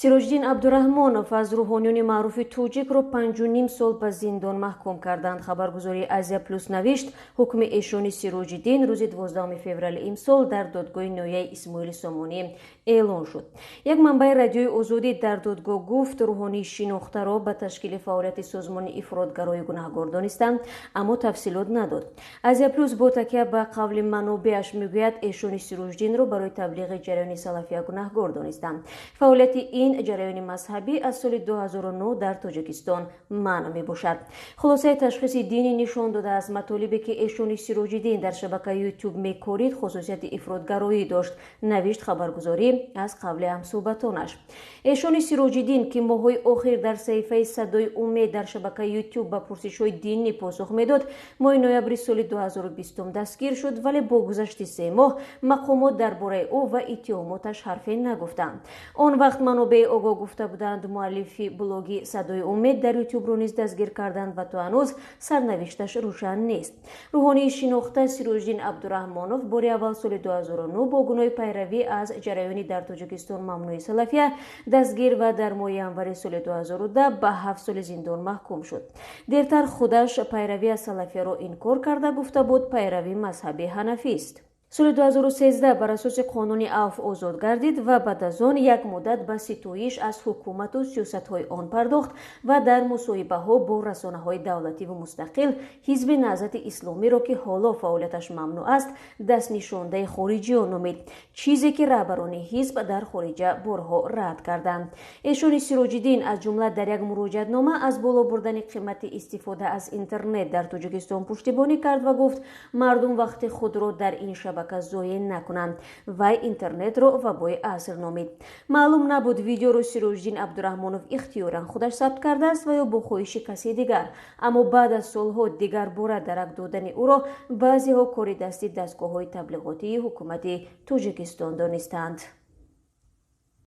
Сироҷиддин Абдураҳмонов аз рӯҳониёни маъруфи тоҷикро 5,5 сол ба зиндон маҳкум карданд. Хабаргузории Азия Плюс навишт, ҳукми эшони Сироҷиддин рӯзи 12 феврали имсол дар додгоҳи ноҳияи Исмоили Сомонӣ эълон шуд. Як манбаи Радиои Озодӣ дар додгоҳ гуфт, рӯҳонии шинохтаро ба ташкили фаъолияти созмони ифротгароӣ гунаҳгор донистанд, аммо тафсилот надод. Азия Плюс бо такя ба қавли манобеаш мегӯяд, эшони Сироҷиддинро барои таблиғи ҷараёни салафия гунаҳгор донистанд. Фаъолияти ин ҷараёни мазҳабӣ аз соли 2009 дар Тоҷикистон манъ мебошад. Хулосаи ташхиси динӣ нишон додааст, матолибе ки эшони Сироҷиддин дар шабакаи Ютуб мекорид, хусусияти ифротгароӣ дошт, навишт хабаргузорӣ аз қавли ҳамсӯҳбатонаш. Эшони Сироҷиддин, ки моҳҳои охир дар саҳифаи Садои Умед дар шабакаи Ютуб ба пурсишҳои динӣ посух медод, моҳи ноябри соли 2020 дастгир шуд, вале бо гузашти 3 моҳ мақомот дар бораи ӯ ва иттиҳомоташ ҳарфе нагуфтанд. Он вақт манобеи огоҳ гуфта буданд, муаллифи блоги Садои Умед дар Ютубро низ дастгир карданд ва то ҳанӯз сарнавишташ рӯшан нест. Рӯҳонии шинохта Сироҷиддин Абдураҳмонов бори аввал соли 2009 бо гуноҳи пайравӣ аз ҷараёни дар Тоҷикистон мамнӯи салафия дастгир ва дар моҳи январи соли 2010 ба 7 соли зиндон маҳкум шуд. Дертар худаш пайравӣ аз салафияро инкор карда гуфта буд, пайрави мазҳаби ҳанафист. Соли 2013 бар асоси қонуни авф озод гардид ва баъд аз он як муддат ба ситоиш аз ҳукумату сиёсатҳои он пардохт ва дар мусоҳибаҳо бо расонаҳои давлативу мустақил ҳизби Наҳзати Исломиро, ки ҳоло фаъолияташ мамнӯъ аст, дастнишондаи хориҷиён номид, чизе ки раҳбарони ҳизб дар хориҷа борҳо рад карданд. Эшони Сироҷиддин аз ҷумла дар як муроҷиатнома аз боло бурдани қимати истифода аз интернет дар Тоҷикистон пуштибонӣ кард ва гуфт, мардум вақти худро дар ин шабака зоеъ накунанд. Вай интернетро вабои аср номид. Маълум набуд, видеоро Сироҷиддин Абдураҳмонов ихтиёран худаш сабт кардааст ва ё бо хоҳиши касе дигар, аммо баъд аз солҳо дигар бора дарак додани ӯро баъзеҳо кори дасти дастгоҳҳои таблиғотии ҳукумати Тоҷикистон донистанд.